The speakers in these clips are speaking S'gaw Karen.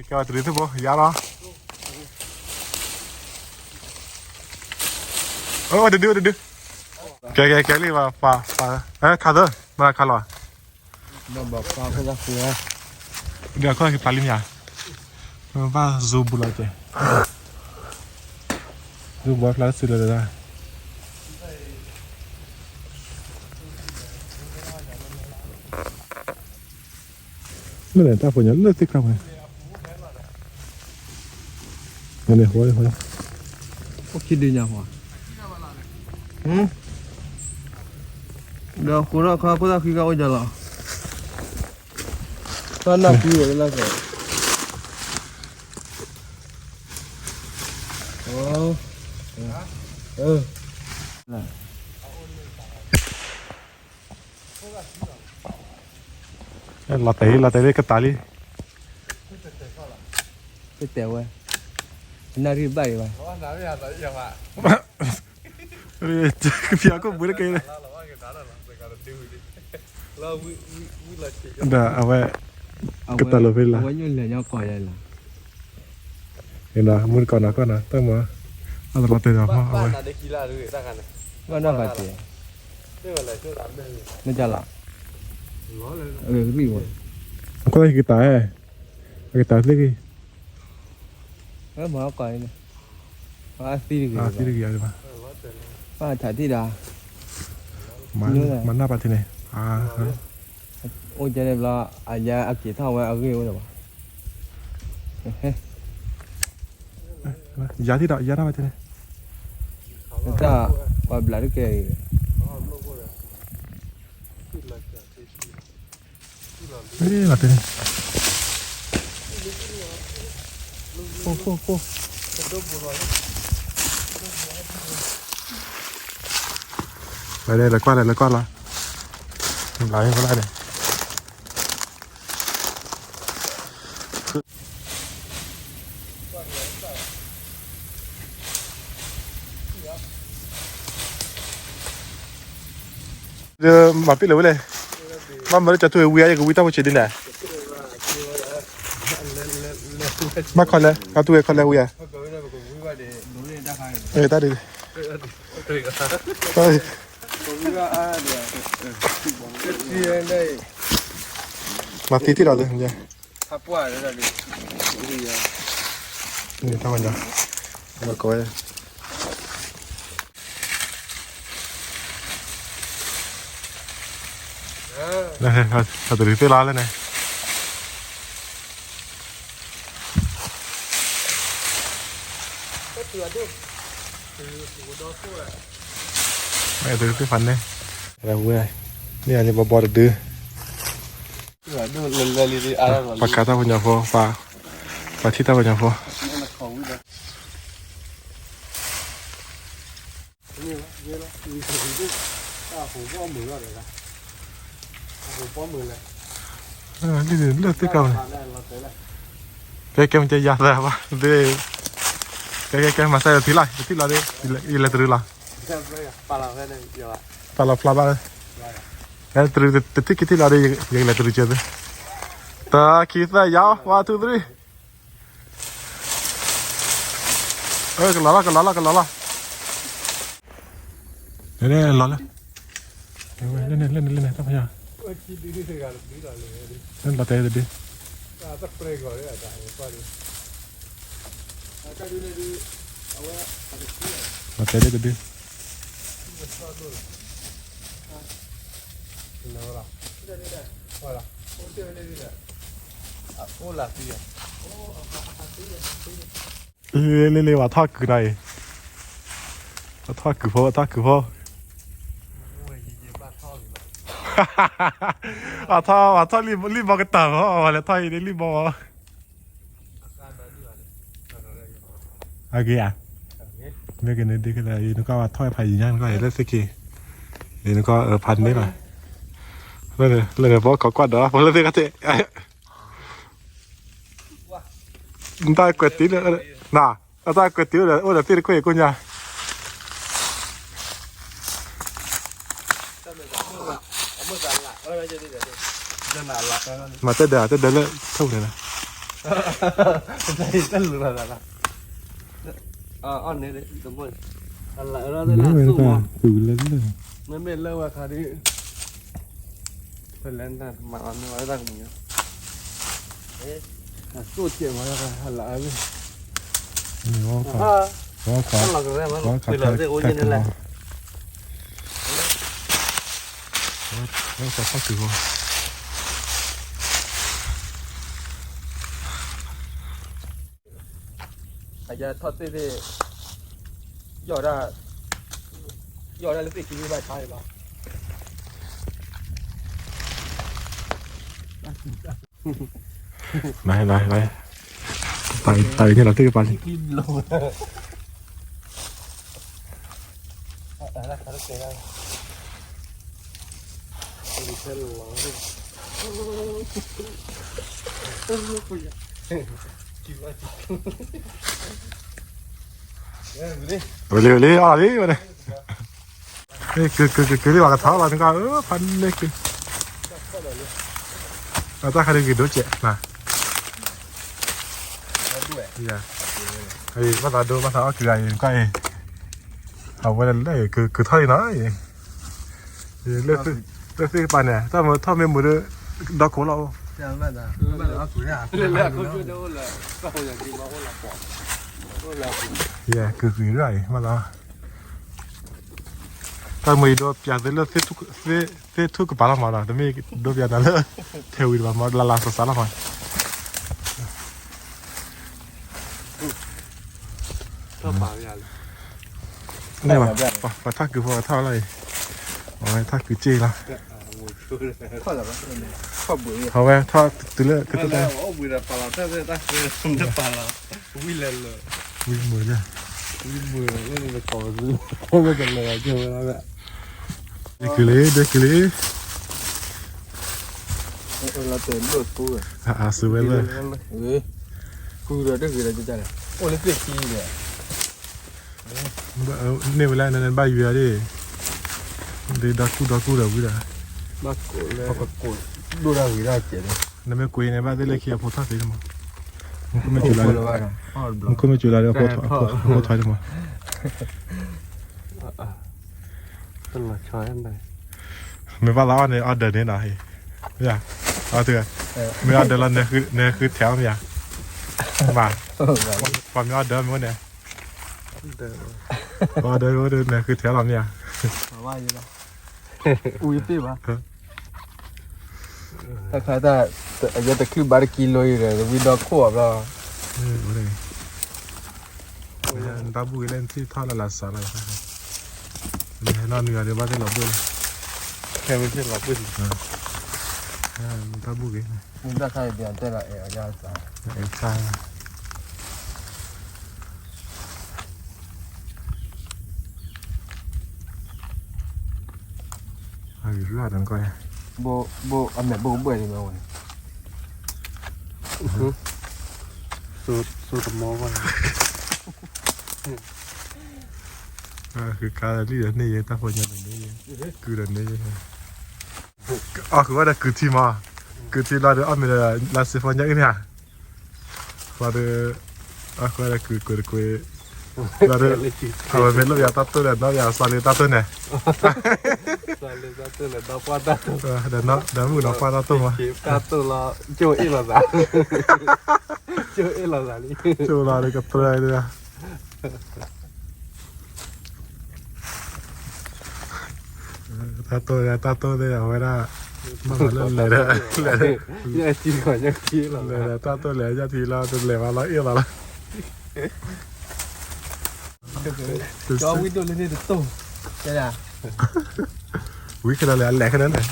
ကဲဝဲတဒုသ့ၣ်ဖိ ယါလီၤ. အိၣ်တဒု တဒု. ကဲ ကဲ ကဲလံ ပှၤ ပှၤ ပှၤ ခါသၢ မၤခါလီၤ. ဒီးခီၣ်က့ၤဖျါလံမ့ၢ်ဧါ. ဘၣ်ဇိဘူးလီၤကဲ, ဇိဘူးဖျါလၢစုလၢာ်လၢာ်. လၢန့ၣ် တၢ်ဖိညါလၢသ့ၣ်ခါဝဲ, န့ၣ် ဟိ ဟိ အိၣ်ခံဒုညါဟိ, ဒီးဃိထီၣ်ခီၣ်ခိၣ်သၣ်ဃံကအိၣ်ယၤလီၤ, တၢ်နၢ်ဖုဝဲလၢကီး, လီၤတဲာ်လံ လီၤတဲာ်လံ ကတၢၢ်လံ, ကတဲာ်ဝဲ, နၣ်ရံၣ်ဘၣ်အံၤဘၣ်, ကဖံးအီၣ်ကိၣ်ပှ့ၤတက့ၢ်, ဒီးအဝဲ ကတၢၢ်လိာ်ဖဲလီၤ, အဝဲညိၣ်လဲၤညီကီၢ်ယဲလီၤ, မုၢ်တကီၢ်နီၤကီၢ်နီၤ တၢ်မၤ, အတလီၤတဲာ်နီၤဖီအဝဲ, ကီၢ်နီၤဂၤတ့ၢ်, မ့ၢ်ကလီၤ, အဂ့ၢ်ကရံၣ်ဝဲ, အကတၢၢ်, အကတၢၢ်သ့ၣ်ဂ့ၤ, မၤကီၢ်န့ၣ်, အသံတဂ့ၤ, အသံတဂ့ၤ, ဘၣ်ထးထံၣ်ဒီး, မၤနၢ်ပာ်ထံန့ၣ်, အိၣ်ကဲန့ၣ်ဘျီ, အယါအက့ၤထီၣ်ဝဲအဂ့ၢ်အိၣ်ဒီးဘၣ်, ယါထံၣ်ဒီး ယါထီၣ်ဝဲထံန့ၣ်, တၢ်ပှၤဘျးတကဲအံၤ, လီၤတဲာ်န့ၣ်, လဲၤကွၢ်လဲၤ လဲၤကွၢ်လီၤ, ဘျးဟဲဖဲလဲၣ်န့ၣ် မၤပ့ၣ်လၢၤဝဲလဲၣ်, ဘၣ်မၤလၢကၠီၤထူဝံၤဧါ ယကဝံတၢ်ဖိဆံးဒ်န့ၣ်, ဘၣ်ခီလဲၣ် ကၠီၤထူဝံၤခီလဲၣ်ဝံၤဧါ, တၢ်ဒ်, မၤသံထံၣ်ဒီးလၢ, တၢ်ဝဲ, တရံးသ့ၣ်လါလၢန့ၣ်, တရံးသ့ၣ်ဖးန့ၣ်, ဝဲ, န့ၣ်န့ၣ်ဘီဘီတဒု ပှၤကးတၢ်ပညီၤဖိ, ပှၤထံၣ်တၢ်ပညီၤဖိ, လၢသ့ၣ်ကီးန့ၣ်, ကဲကဲမ့ၢ်ကဲယၤသးဘၣ်, ကဲကဲကဲ မၤစၢၤယထံၣ်လီၤ, ယထံၣ်လီၤဒီး, ယလဲၤတရံးလီၤ, ပာ်လီၤဖျါဘၣ်လၢ, တရံးတထံၣ်ခံထံၣ်လီၤဒီး ယကလဲၤတရံးကဲသ့, တၢ်ခံသၢယၤ, one two three, ကလီၤလီၤ ကလီၤလီၤ ကလီၤလီၤ, လီၤလၢ, လၢန့ၣ် လၢန့ၣ် တၢ်ဖညါ, လီၤတဲာ်တဒု, လီၤတဲာ်တဒု, လ့လ့လ့ ပှၤထီၣ်ကုၤနၤအံၤ, ပှၤထီၣ်ကုၤဖိ ပှၤထီၣ်ကုၤဖိ, ပှၤထီၣ် ပှၤထီၣ်လံၣ်ဘီကတၢၢ်ဖိ ပှၤလဲၤထီၣ်အံၤဒ်လံၣ်ဘီ, အဂ့ၤဧါ, မ့ၢ်ကန့ၣ်ဒ်ကလဲၣ် ယနကွၢ်ပှၤထီၣ်ဖးယံၤညါ နကွၢ်လၢသ့ၣ်က့ၤ, ယနကွၢ်ဖးန့ၣ်လီၤ, လၢန့ၣ် လၢန့ၣ် ပှၤကီၢ်ကွၢ်ဒီး ပှၤလၢသ့ၣ်ကသ့ၣ် နတၢ်ကွဲးတ့ၢ်လၢ, န, အတၢ်ကွဲးတ့ၢ်အိၣ်ဒီး အိၣ်ဒီးသ့ၣ်တခွဲၣ်ကိညါ, မၤတဲဒၢး တဲဒၢးလၢထီၣ်ပူၤန့ၣ်လီၤ, တၢ်လူၤလီၤသးလီၤ, အီၣ်န့ၣ်, မ့ၢ်ဝဲတၢ်သူလၢလၢ, မ့မ့ၢ်လၢဝဲခါဒ်, ဖဲလဲၣ်တၢ်မၤအီၣ်န့ၢ်ဝဲတၢ်ကမူၤ, အစိၣ်ကဲးဝဲဟလး, ဝဲခါ, ဝဲခါ, ဝဲခါဖီၣ်စုၤဃီ အယထီၣ်သ့ၣ်သ့ၣ်, ယီၢ်ဒၣ်, ယီၢ်ဒၣ်လၢသ့ၣ်ခံဘၣ်ဆါအံၤလီၤ, နနန, တၢ်အံၤန့ၣ်လီၤသ့ၣ်ကပၤလံ, ဝဲလံဝဲလံ အီၣ်လံဝဲန့ၣ်, ကကကကလံ ပှၤကထီၣ်လီၤနက, ဖးန့ၢ်က့ၤ, အတၢ်ခါဒ်က့ၤဒိၣ်စဲး, ဘၣ်သးဒိဘၣ်သးအီၣ်က့ၤအံၤနက, အဝဲလၢကကထီၣ်လံနီၤ, လၢသ့ၣ်ကပၤန့ၣ် တၢ်မၤထီၣ်မ့ၢ်မုာ်ဒီး ဒီခိၣ်လီၤအိၣ်, ကက့ၤလၢအံၤမးလီၤ, တၢ်မၤအံၤဒိပၠးသ့လၢသ့ၣ်ထူၣ်ကပၤလီၤမးဒီး တမ့ၢ်ဒိပၠးနၤလၢ ထဲဝံၤတဘၣ်မး လၢ်လၢ်စးစးလီၤမး န့ၣ်ဘၣ်, ပှၤထီၣ်ကုၤဖိထီၣ်လီၤအံၤ, ထီၣ်ကုၤစ့ၢ်လီၤ, အဝဲထီၣ်တုၤလၢကတၢၢ်, ဝံၤမုာ်လၢ, ဝံၤမုာ်လၢ, ကလၢာ်က့ၤဝဲလီၤ, ဒဲကုၤလံ ဒဲကုၤလံ, အစူဝဲလၢ, အိၣ်လၢသ့ၣ်ခံဒီး, န့ၢ်ဝဲလၢနဘၣ်ယွၤဒ်, ဒ်ဒီကူဒီကူဒီးဝံၤဒီး, ဒိၣ်ဒၣ်ဝံၤဒၣ်ကဲး, နမ့ၢ်ကွံာ်န့ၣ် ဘၣ်သ့ၣ်လၢခံအဖိထီၣ်သ့မး, မူခိၣ်မ့ၢ်စူၤလၢ, မူခိၣ်မ့ၢ်စူၤလၢဒီးအဖိထီၣ်မး မ့ၢ်ဘၣ်သးအီၣ်န့ၣ် order န့ၣ်နီၤ, မ့ၢ် order လီၤ, နဃုထဲအီၤမ့ၢ်ဧါ, မ့ၢ်, ပှၤမ့ၢ် order မ့ၢ်န့ၣ်, ပှၤ order မ့ၢ်န့ၣ် နဃုထဲလီၤမ့ၢ်ဧါ, အူယသ့ၣ်ဘၣ်, တၢ်ခါတၢ်, အယဲတခုၣ်ဘၣ်တကံလိအံၤဒီး ဝံၤဒီခိၣ်အဘျီ နတၢ်ဘူၣ်ဂ့ၤလၢနထံၣ်ထီၣ်လၢလၢစးလီၤ, နဟဲနီၢ်နွံဂၤဒီးဘၣ်သ့ၣ်လီၤဘှံးလီၤ, ခဲမ့ၢ်သ့ၣ်လီၤဘှံးလီၤ, နတၢ်ဘူၣ်ဂ့ၤ, နတၢ်ခါအံၤ အဲၣ်စၢ်, အဲၣ်စၢ်, အဂ့ၤရၣ်တနကီ, ဘိအမဲာ်ဘိကဘှဲၣ်လံမးဝဲ, စိတမီဘၣ်, ဃုခါလံဒီးန့ၢ်ယဲ တၢ်ဖိညါဒီးန့ၢ်ယဲ, ကုၢ်ဒီးန့ၢ်ယဲ, အီၣ်ဃုာ်ဝဲဒီးကုၢ်ထံမး, ကုၢ်ထံလီၤဒီးအီၣ်မ့ၤဒီး လါစ့ဖိညါအံၤန့ၣ်ဧါ, လီၤဒီး, အီၣ်ဃုာ်ဝဲဒီးကုၢ်ကွ့ၤတကွ့ၤ, လီၤဒီး, အဝဲမ့ၢ်လိၣ်ယၤတၢ်တိၢ်ဒီး နီၣ်ယၤစီၤလ့တၢ်တိၢ်န့ၣ် ဒီးမုၣ်ကနီၤပှၢ်တၢ်တိၢ်မး, တၢ်တိၢ်လီၤ, ကၠိအ့ၣ်လိာ်သး, ကၠိအ့ၣ်လိာ်သးလံ, ကၠိလီၤဒီးကပြၢဒၣ်, တၢ်တိၢ်, တၢ်တိၢ်သ့ၣ်အဝဲဒၣ်, မ့ၢ်လၢလဲၤဒီး, လဲၤဒီး, လဲၤဒီးတၢ်တိၢ်လဲၤယၢ်ထံလီၤ တလဲၤဘၣ်လီၤအ့ၣ်လီၤလီၤ ကၠီဝံဒိၣ်လၢန့ၣ်တတိၢ်, ဝံခဲလၢာ်လဲၣ် အလဲၣ်ခဲလၢာ်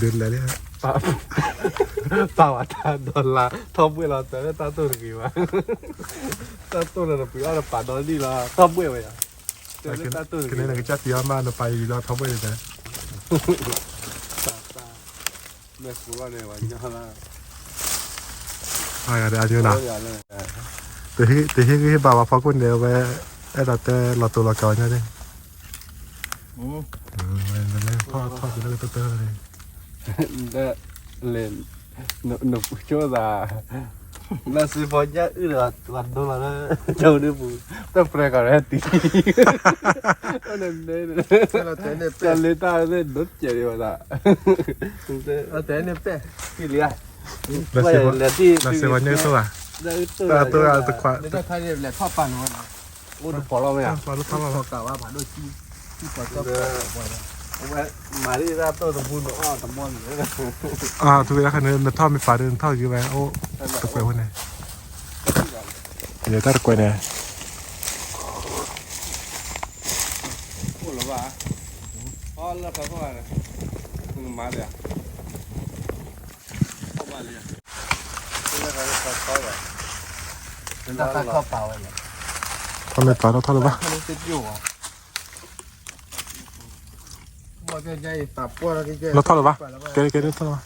လဲၣ် တၢ်တိၢ်ဒီးဒီးကုၢ်ဒီးလဲၣ်လံ, ပာ်ဝဲတၢ်ဒီလါ ထီၣ်ဘှဲၣ်လီၤ တဲလၢတၢ်တိၢ်တဂ့ၤဘၣ်, တၢ်တိၢ်ဒီးနပှ့ၤအီၣ်ဒီးပာ်ဒီဒံၣ်လီၤ ထီၣ်ဘှဲၣ်ဝဲယၤ, တဲလၢတၢ်တိၢ်တဂ့ၤ, ကန့ၣ်နကစၢ်တံၤအီၣ်မး နပာ်ယံၤလီၤထီၣ်ဘှဲၣ်န့ၣ်တဲ မ့ၢ်ကူလီၤန့ၣ် ပှၤညီလၢ, အဂၤဒီးအညိနၤ, တဟ့ၣ်ဂံၢ်ဟ့ၣ်ဘါဝဲဖီခိၣ်န့ၣ် အဝဲ အဲၣ်ဒိးတဲလီၤတိၤလီၤကးဝဲညီန့ၣ်, ထီၣ်ထီၣ်က့ၤလၢကတၢၢ်တၢၢ်န့ၣ်, လဲၤ, နပှ့ၤကၠိသး, လၢစ့ဖီညၣ်အုၣ်ဒီး ပှၤဒိလီၤလၢ ကၠိဒုပူၤ တၢ်ပြဲကီးရဟဲတံၢ် တၢ်လ့တၢ်လ့ဒိးစဲးဒံးဘၣ်သး လၢစ့ဖီညၣ်အုၣ်သိးဘၣ် တၢ်သိၣ်တၢ်သိၣ်တခွး လၢတၢ်ခါန့ၣ်လဲၤထီၣ်ပာ်နီၤ အိၣ်တဖီလီၤမ့ၢ်ဧါ မၤဒ်တၢ်သိၣ်တပူၤနီၤ တမီၢ်န့ၣ် အထူဝဲဒၣ်ခါန့ၣ် နထီၣ်မ့ၢ်ပာ်ဒီး နထီၣ်ယံၤဝဲ အိၣ်တကွဲးဝဲန့ၣ် ယတၢ်တကွဲးန့ၣ် အိၣ်လီၤဘၣ် အီလၢခီခိၣ်ဂၤန့ၣ် မၤလၢ အိၣ်ဘၣ်လံ တၢ်ခါခီပာ်ဝဲန့ၣ် ထီၣ်မ့ၢ်ပာ်ထီၣ်ထီၣ်လၢၤဘၣ် လီၤထီၣ်လၢၤဘၣ် ကဲကဲထီၣ်လၢၤဘၣ်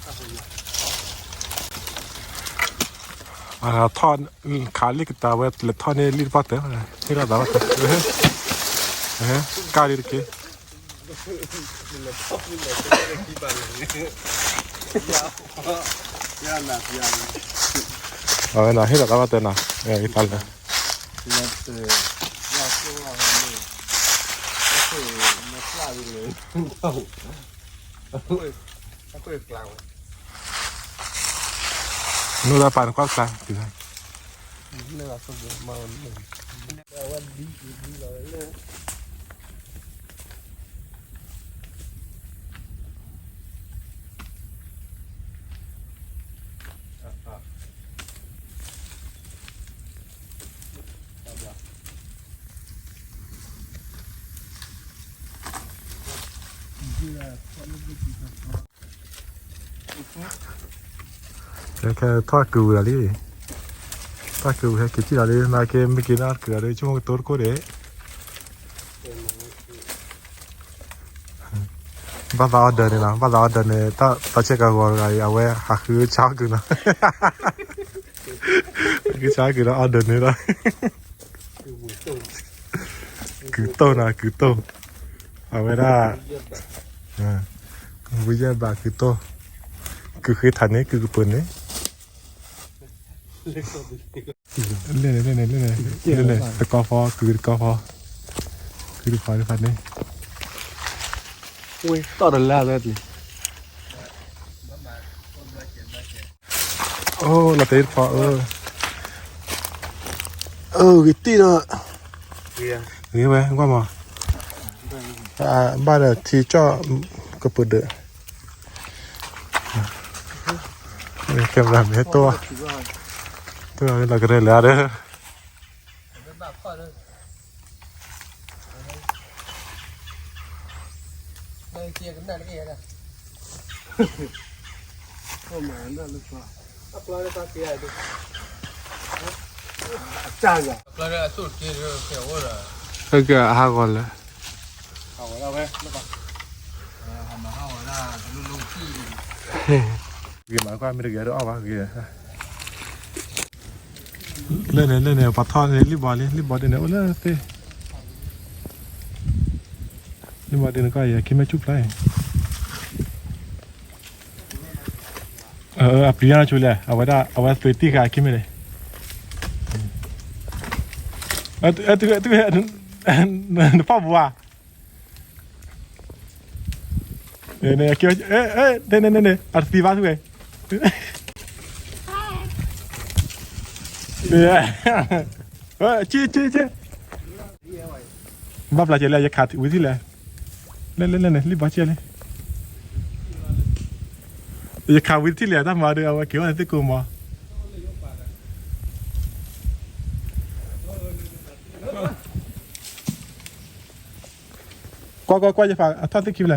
ထီၣ် ခးလံၣ်ကတၢၢ်ဝဲ လဲၤထီၣ်န့ၢ်လံၣ်တပှၢ်တၢၢ် ဟ့ၣ်လီၤသးဘၣ်တၢၢ် ကၢ်လံတက့ၢ် အဝဲနီၤ ဟ့ၣ်လီၤသးဘၣ်တၢၢ်နီၤ ယသးလၢ နအိၣ်လၢပာ်နကွၢ်တကျါ ခဲထီၣ်ကုၤဝံၤလီၤလံ ထီၣ်ကုၤဝံၤဟဲက့ၤထံၣ်လီၤလံ နာ်က့မ့ၢ်က့ၤနီၢ်ကုၤလီၤဒီး ဆိကမိၣ်ကတိၤတကိးဒံး ဘၣ်သး order န့ၣ်လီၤ ဘၣ်သး order န့ၣ် တၢ်ဆဲးကဂီၤတဂၤအံၤ အဝဲဟးဃုဆါအီၣ်ကုၤနီၤ ဟးဃုဆါအီၣ်ကုၤဒီး order န့ၣ်လီၤ ကုၤတိၢ်နီၤ ကုၤတိၢ် အဝဲဒၣ် ဝံယဲၢ်ဘးကုၤတိၢ် ကုၤဃ့ထးန့ၣ် ကုၤကပၢၤန့ၣ် လၢန့ၣ် လၢန့ၣ် လၢန့ၣ် လၢန့ၣ် တကီၢ်ဖီ ကုၤတကီၢ်ဖီ ကုၤတဖးတဖးန့ၣ် ဝဲတီၢ်တလါလၢ အိၣ်လီၤတဲာ်တဖီအၢ အၢ ဂ့ၤတံၢ်ဒီး ဂ့ၤဝဲ ကွၢ်မး ဘၣ်ဒီးထံကၠီၣ်ကပူၤဒၢး camera မ့ၢ်တိၢ် တိၢ်လီၤကရဲလၢဒီး အကဟးဂီၤလၢ ဂ့ၤမးကွၢ်မ့ၢ်တဂ့ၤဒီးအီၣ်ဘၣ်ဂ့ၤ လၢန့ၣ် လၢန့ၣ် ပှၤထီၣ်န့ၣ် လံၣ်ဘီလံ လံၣ်ဘီဒ်န့ၣ် အိၣ်လၢသ့ၣ် လံၣ်ဘီဒ်န့ၣ်ကီၢ်အံၤ အခံမ့ၢ်ဆူၣ်ဖျါအံၤ အပျံၤညါဆိလဲၣ် အဝဲဒၣ် အဝဲသွံၣ်တံၢ်ဃာ်အခံမ့ၢ်န့ၣ် နဖီၣ်ပူၤဧါ န့ၣ် န့ၣ် န့ၣ် န့ၣ် အတသံဘၣ်သူဝဲ ဆ့ဆ့ဆ့ ဘၣ်ပျၢ်ကဲလဲၣ် ယခးဝံၤထံၣ်လဲၣ် လဲၣ်လဲၣ်လဲၣ်န့ၣ် လံၣ်ဘီကဲလဲၣ် ယခးဝံၤထံၣ်လဲၣ် တၢ်မၤဒီး အဝဲက့ၤအီၣ်န့ၣ်သ့ၣ်ကိးမး ကွၢ်ကွၢ်ကွၢ် ယဖးအထီၣ်သ့ၣ်ခံဖျၢၣ်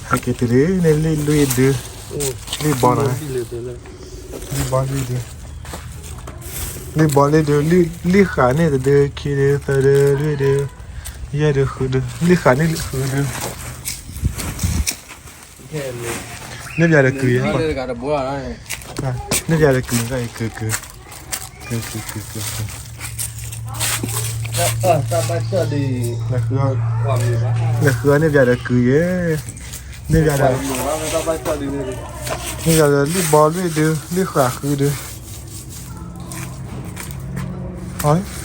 ဟဲက့ၤတုၤလံန့ၣ် လံၣ်လွံၢ်ဒု လံၣ်ဘီနီၤ လံၣ်ဘီလံၣ်ဒု လံၣ်ဘီလံၣ်ဒု လံၣ်ဃာ်န့ၣ်တဒု ခံဒု သၢဒု လွံၢ်ဒု ယဲၢ်ဒု ဃုဒု လံၣ်ဃာ်န့ၣ်ဃုဒု န့ၣ်ပျဲဒီးကုၤယဲ န့ၣ်ပျဲဒီးကုၤန့ၣ် ကုၤကုၤ လဲၤဃုအီၤန့ၣ်ပျဲဒီးကုၤယဲ မ့ၢ်ယၤဒီး မ့ၢ်ယၤဒီး လွံၢ်ဘီလွံၢ်ဒု လွံၢ်ဃာ်ဃုဒု အ